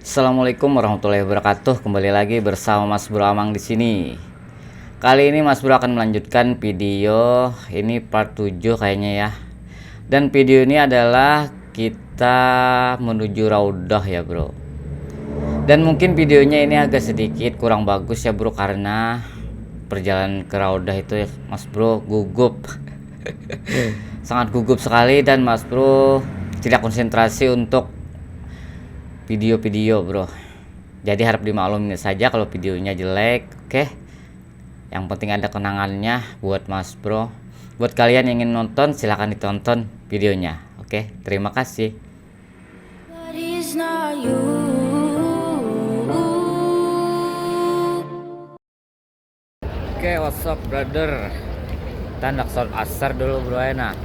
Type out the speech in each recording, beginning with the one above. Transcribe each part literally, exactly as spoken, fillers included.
Assalamualaikum warahmatullahi wabarakatuh. Kembali lagi bersama Mas Bro Amang di sini. Kali ini Mas Bro akan melanjutkan video ini part tujuh kayaknya ya. Dan video ini adalah kita menuju Raudah ya, Bro. Dan mungkin videonya ini agak sedikit kurang bagus ya, Bro, karena perjalanan ke Raudah itu ya, Mas Bro, gugup. Sangat gugup sekali dan Mas Bro tidak konsentrasi untuk video-video, Bro. Jadi harap dimaklumi saja kalau videonya jelek, oke? Yang penting ada kenangannya buat Mas Bro. Buat kalian yang ingin nonton, silahkan ditonton videonya. Oke, terima kasih. Oke, what's up, brother? Kita handak sholat asar dulu, bro, ya, nah.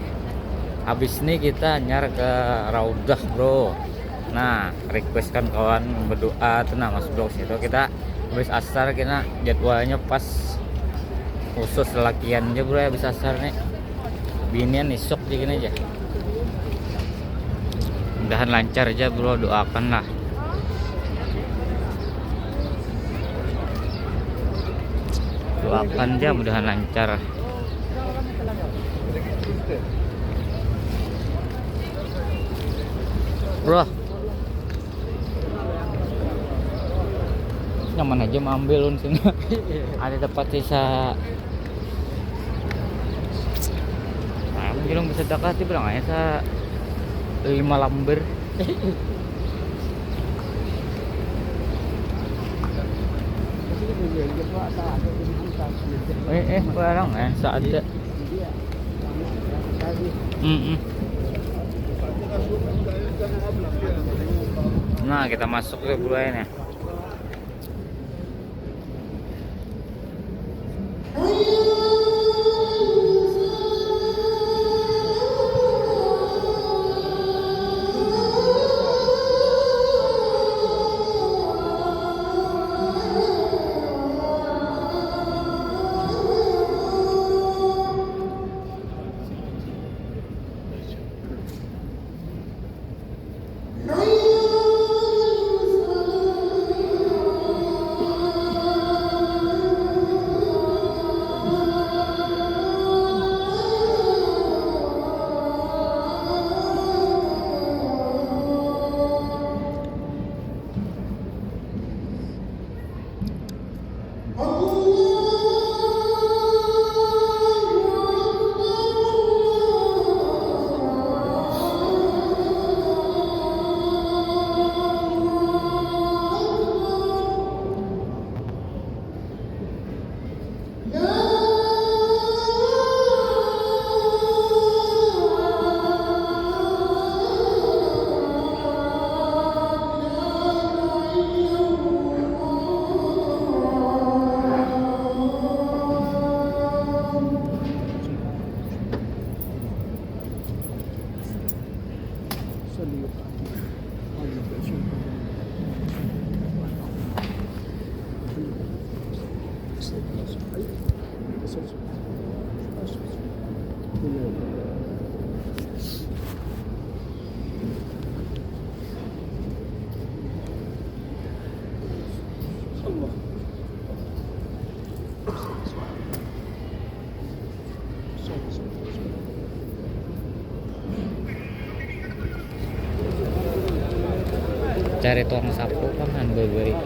Habis ini kita hanyar ke Raudah, bro. Nah, request kan kawan berdoa tuh, nah, Mas Bro, situ kita habis asar, kita jadwalnya pas khusus lelakian aja, bro, ya, habis asar nih. Binian isuk aja gini aja. Mudahan lancar aja, bro, doakan lah. Doakan aja mudahan lancar. Bro. Nyaman aja maambil ulun sini. Ada dapat sisa. Nah, mungkin bisa dakati bilang aja sa lima lamber. Eh, eh, barang eh, saada. Mm-mm. Nah, kita masuk ke gua ini. Cari tukang sapu kan, baru-baru ini.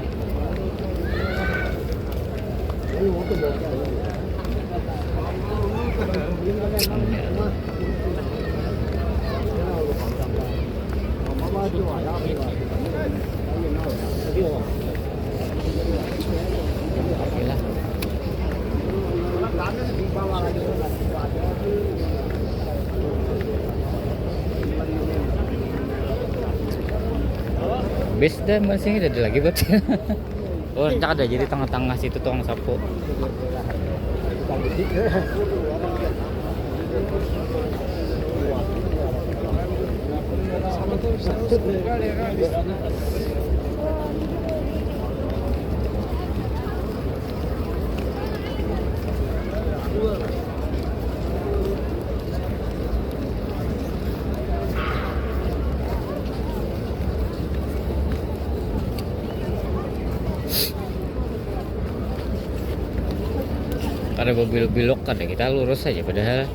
Bis dan masih ada lagi buat. Oh, entah ada jadi tengah-tengah situ tukang sapu. Ada bebilok-bilok, kada, kita lurus aja padahal.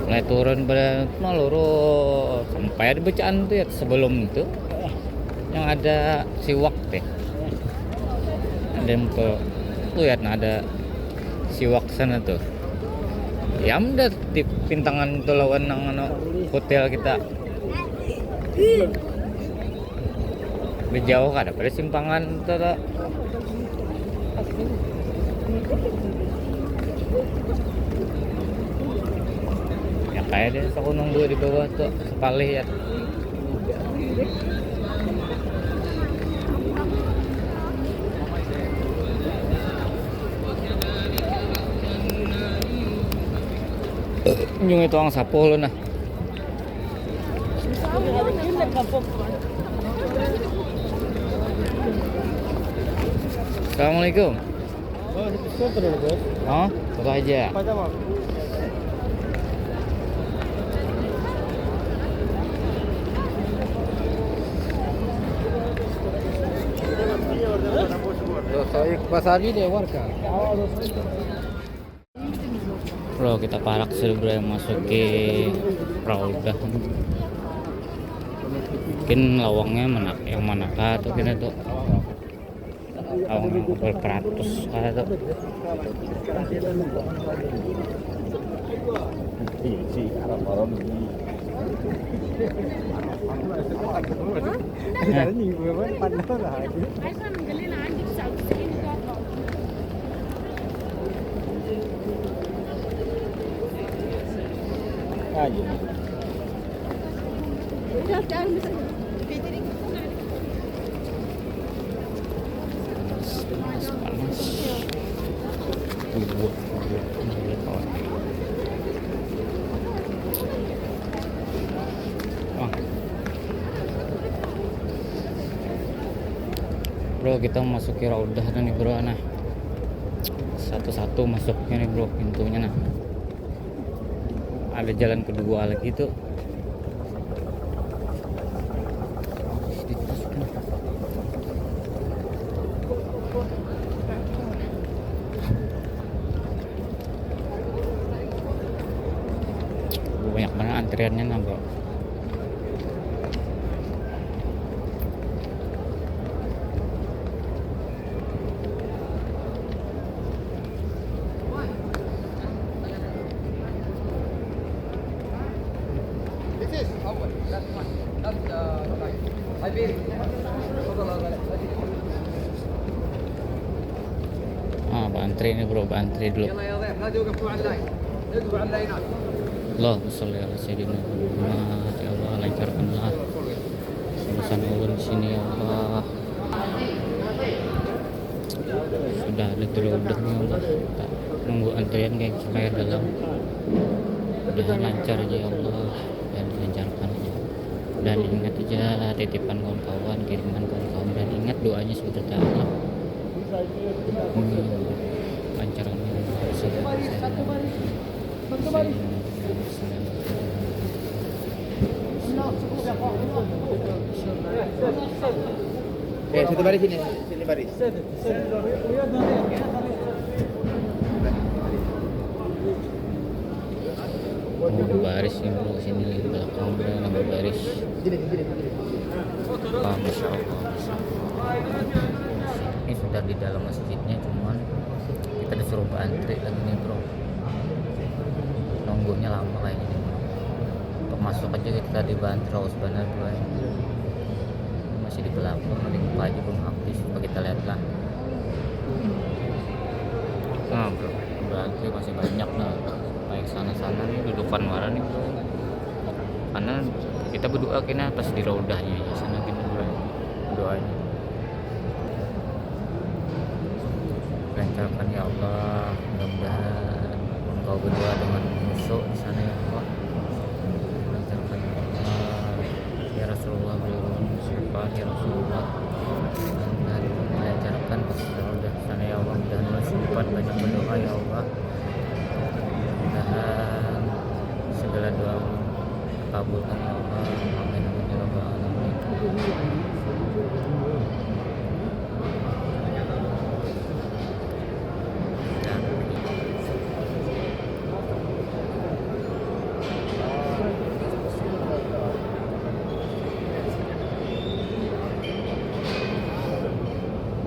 Mulai turun pada mah lurus sampai ada bacaan tuh ya, sebelum itu yang ada siwak teh. Ada yang tuh lihat, nah, ada siwak sana tuh. Ya udah, di pintangan tuh lawan nang anu, hotel kita. Udah jauh kada pada simpangan tuh, tuh. Ya kayak deh, aku nunggu di bawah tuh, sekali ya. Nyung itu ang sapuh lu nah. Assalamualaikum. Oh, foto aja. Pasar ini warga. Bro, kita parak sudah, bro, masuki Raudah. Mungkin lawangnya mana, yang mana kah tuh kita tuh? Lawang yang berperatus kah tuh? Iya sih, orang-orang ini. Hah? Nah, Bro, kita memasuki Raudah nih, bro, nah. Satu-satu masuknya nih, bro, pintunya, nah. Ada jalan kedua lagi tuh. Banyak banget antriannya, nah, bro. Ah, baantri nih, bro, baantri dulu. Allahumma sholli ala sayyidina Muhammad. Ya Allah, lancarkanlah urusan ulun di sini, ya Allah. Sudah ada dulu, udah nih, Allah. Kita nunggu antrian, guys, supaya dalam. Mudahan lancar aja, ya Allah. Dan dilancarkan aja. Dan ingat aja titipan kawan-kawan, kiriman kawan-kawan. Dan ingat doanya sebentar tadi. Hmm, lancar, amin. Eh, satu baris sini, sini baris. Mau baris nih, bro, sini belakang, bro, nambah baris. Ah, masya Allah, masya Allah. Ini sudah di dalam masjidnya, cuman kita disuruh antri lagi nih, bro. Nunggunya lama kayaknya nih, bro. Untuk masuk aja kita tadi baantri, terus banget, bro. Masih di belakang, mending apa aja belum habis. Coba kita lihat lah. Nah, bro, berarti masih banyak, nah. Baik sana-sana nih, dudukan wara nih, bro. Karena kita berdoa kena pas di Raudahnya ya, sana gini, bro. Doanya. Lancarkan, ya Allah. Mudah-mudahan engkau berdoa dengan musuh di sana, ya Allah. Lancarkan, ya Allah. Ya Rasulullah, beri ulun syafaat, ya Rasulullah. Mudah-mudahan dilancarkan pas sudah sana, ya Allah. Mudahan ulun sempat banyak berdoa, ya Allah. Mudahan segala doa ulun kabulkan, ya Allah. Amin, amin, ya rabbal alamin. Dan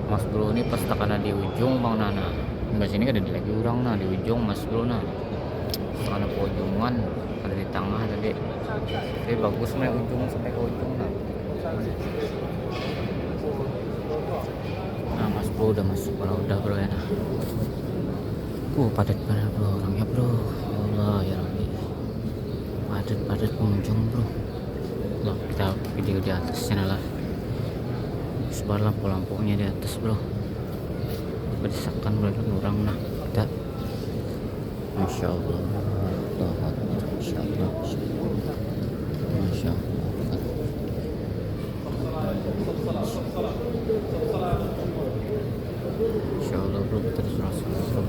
Mas bro ni pas takana di ujung bang nana. Enggak sini kada ada lagi orang nah di ujung mas bro nah. Pas takana ke ujungan ada di tengah tadi. Tapi bagus nih ujung sampai ke ujung nah. Nah mas bro udah masuk kalau udah bro ya nah. Uh padat banget bro orangnya bro. Ya Allah ya Rabbi. Padat-padat pengunjung bro. Lah kita video di atas sana lah. Sebar lampu-lampunya di atas bro. Berdesakan berarti orang nah kita. Masya Allah. Allahu Akbar. Masya Allah. Masya Allah. Insya Allah bro kita terus masuk bro.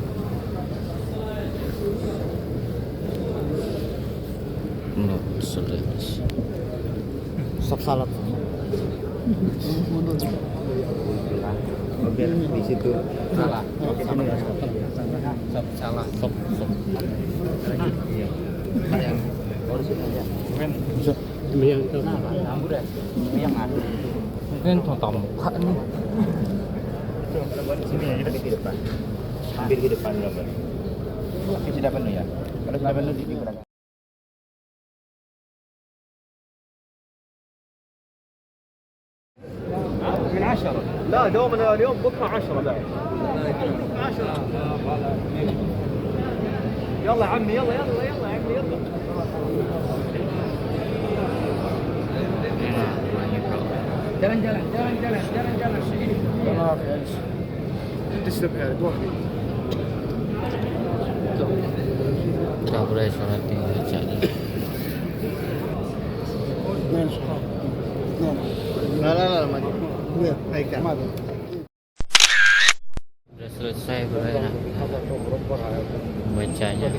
Enggak, sudah. Sop salad. Oke, di situ. Salah. Sop salah. Sop, sop. Iya. Pak yang, oh, di sini aja. Bisa. Yang itu. Nah, Pak, campur ya. Ini yang ada. Mungkin tatap muka nih. Sini ya, kita di depan. Hampir di depan, Robert. Oke, sudah penuh ya. Kalau sudah penuh di, di belakang. من عشرة. لا، دومنا اليوم، بكرة عشرة بعد. عشرة. يلا يا عمي، يلا، يلا، يلا يا عمي، يلا. Jalan, jalan, jalan, jalan, jalan, jalan. Maaf ya. Disturb ya, gua. Udah bro, sholat nih, baca nih. Nah, nah, nah, maju. Iya, baik, ya. Udah selesai bro ya. Bacanya.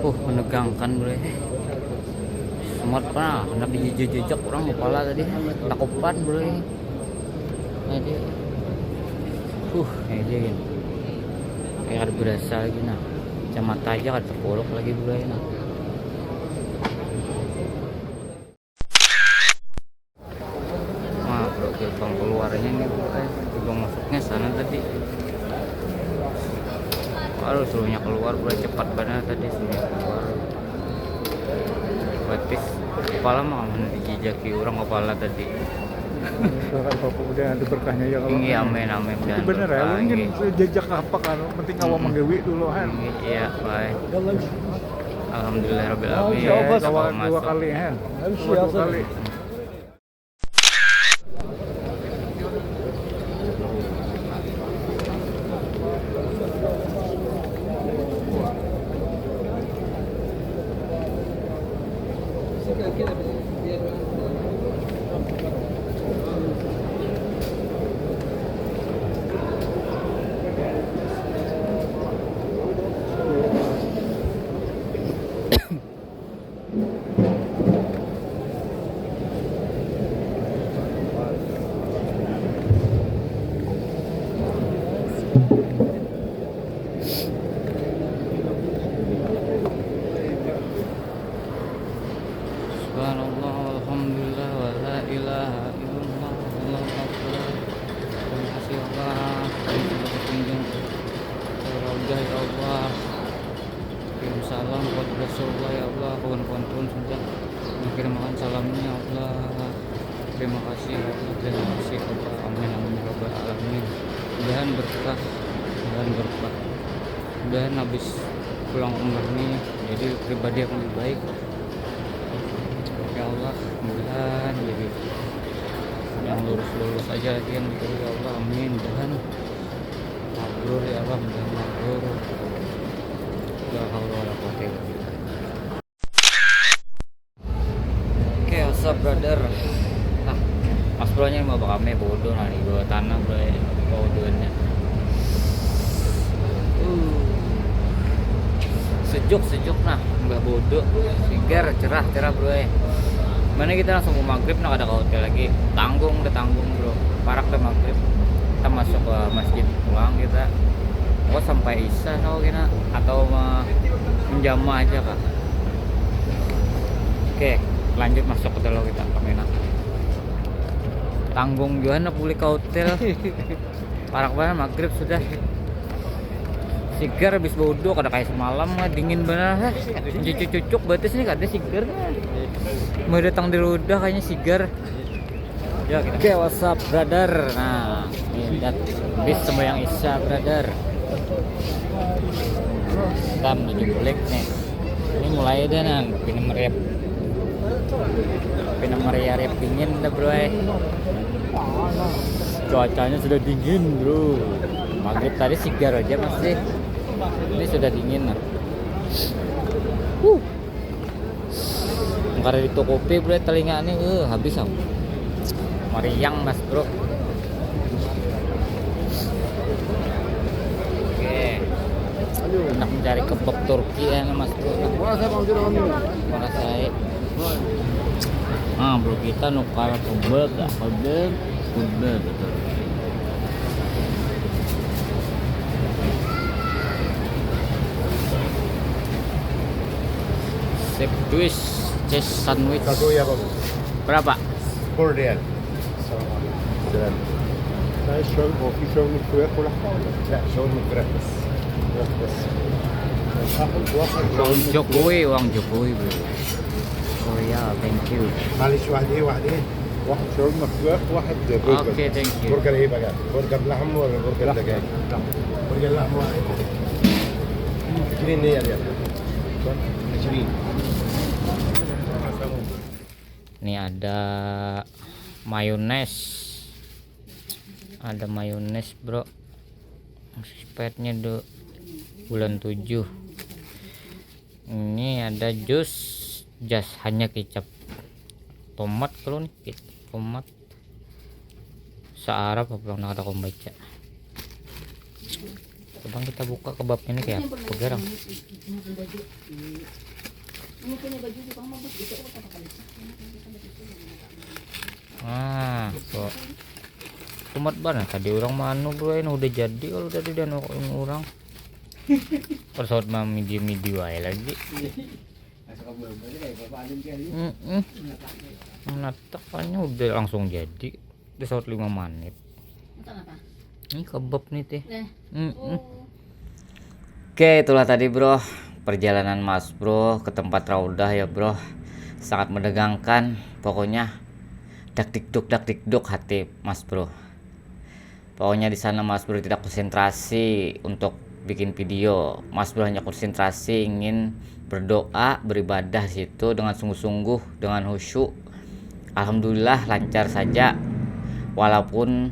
Uh, menegangkan bro ya. Semua pernah, pernah dijejak orang kepala tadi. Takupan bro ya. Nah, dia. Uh, kayak dia gini. Kayak ada berasa lagi nah. Kacamata aja kada terpolok lagi bro ya nah. Nah, bro, gerbang keluarnya nih, bro, eh. Gerbang masuknya sana tadi. Waduh, suruhnya keluar, bro, cepat banget tadi suruhnya keluar. Batis, kepala mah aman dijejaki orang kepala tadi. Doakan Bapak udah ada berkahnya ya kalau ini, amin, amin. Itu bener ya, mungkin jejak apa kan, penting awak menggawi dulu kan. Iya, baik. Alhamdulillah rabbil alamin. Dua kali kan. Dua kali. Subhanallah, walhamdulillah, wala ilaha illallah, wallahu akbar. Terima kasih Allah, kami sudah berkunjung ke Raudhah, ya Allah. Kirim salam buat Rasulullah, ya Allah, kawan-kawan turun saja. Kirim makan salamnya, ya Allah. Terima kasih, ya Allah, terima kasih, ya Allah. Amin, amin, ya rabbal alamin. Mudahan berkah, mudahan berkah. Mudahan habis pulang umrah ni jadi pribadi yang lebih baik. Ya Allah, mudahan jadi yang lurus-lurus aja lagi yang dikasih Allah, amin. Mudahan mabrur ya Allah, mudahan mabrur. La haula wala quwata illa billah. Oke, what's up brother? Nah, mas bro nya mau bakame bodoh nah di bawah tanah bro ya, bodohnya. Uh. Sejuk sejuk nah, mbah bodoh, segar cerah cerah bro ya. Mana kita langsung ke maghrib nah, kada ke hotel lagi, tanggung udah tanggung bro, parak udah maghrib, kita masuk ke masjid pulang kita. Oh sampai isya tau kena atau me- menjama aja kak. Oke, lanjut masuk ke dalam kita, kami nak. Tanggung jua handak bulik ka hotel. Parak banar, maghrib sudah. Sigar habis baudu, kada kayak semalam lah, dingin banar. Hah, cucuk-cucuk batis ni, kada sigar. Mau datang di rudah kayaknya sigar. Ya, kita. Oke, what's up, brother? Nah, ini lihat bis sembahyang Isya, brother. Kita menuju bulik nih. Ini mulai dah, nah, pina meriap. Pina meriap dingin dah, bro, eh. Cuacanya sudah dingin, bro. Maghrib tadi sigar aja masih. Ini sudah dingin, nah. Huh. Angkara ditukupi, bro, telinga nih, eh, habis am. Meriang, Mas Bro. Oke. Hendak mencari kebab Turki ya, Mas Bro. Merasai. Ah, bro, kita nukar kebab, ah, kebab, kebab Turki. Sip, duis, cheese sandwich. Satu ya, Bang. Berapa? Sepuluh rial. Assalamualaikum. Salam. Saya شاورما، في شاورما فراخ ولا حاجة؟ لا، شاورما فراخ بس. فراخ بس. آخذ واحد Uang شاورما Jokowi, uang Jokowi, bro. Oh ya, thank you. معلش، واحد إيه، واحد إيه؟ واحد شاورما فراخ، واحد برجر. Oke, thank you. برجر إيه بقى؟ برجر لحم ولا برجر دجاج؟ لحم. برجر لحم واحد. عشرين ريال يا أخي. عشرين. Ini ada mayones. Ada mayones, bro. Spetnya do bulan tujuh. Ini ada jus, jas hanya kicap. Tomat kalau nih, kicap tomat. Searab apa yang ada kombaca. Coba kita buka kebabnya nih kayak apa garang. Nah, kok. Tomat banar tadi orang manu, bro, ini udah jadi kalau tadi dan orang. Pas saat mami dia midi wae lagi. Heeh. Menatakannya udah langsung jadi. Udah saat lima menit. Masak apa? Ini kebab nih, teh. Nah. Heeh. Oh. Oke, itulah tadi, bro, perjalanan Mas Bro ke tempat Raudah ya, bro. Sangat menegangkan, pokoknya dak dikduk, dak dikduk hati Mas Bro. Pokoknya di sana Mas Bro tidak konsentrasi untuk bikin video. Mas Bro hanya konsentrasi ingin berdoa, beribadah di situ dengan sungguh-sungguh, dengan khusyuk. Alhamdulillah lancar saja. Walaupun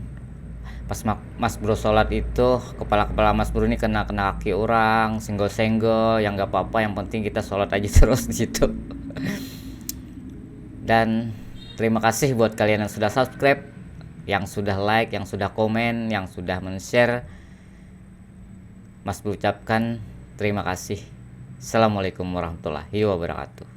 pas ma-, Mas Bro sholat itu, kepala-kepala Mas Bro ini kena, kena kaki orang, senggol-senggol, yang nggak apa-apa, yang penting kita sholat aja terus di situ. Dan terima kasih buat kalian yang sudah subscribe, yang sudah like, yang sudah komen, yang sudah men-share. Mas Bro ucapkan terima kasih. Assalamualaikum warahmatullahi wabarakatuh.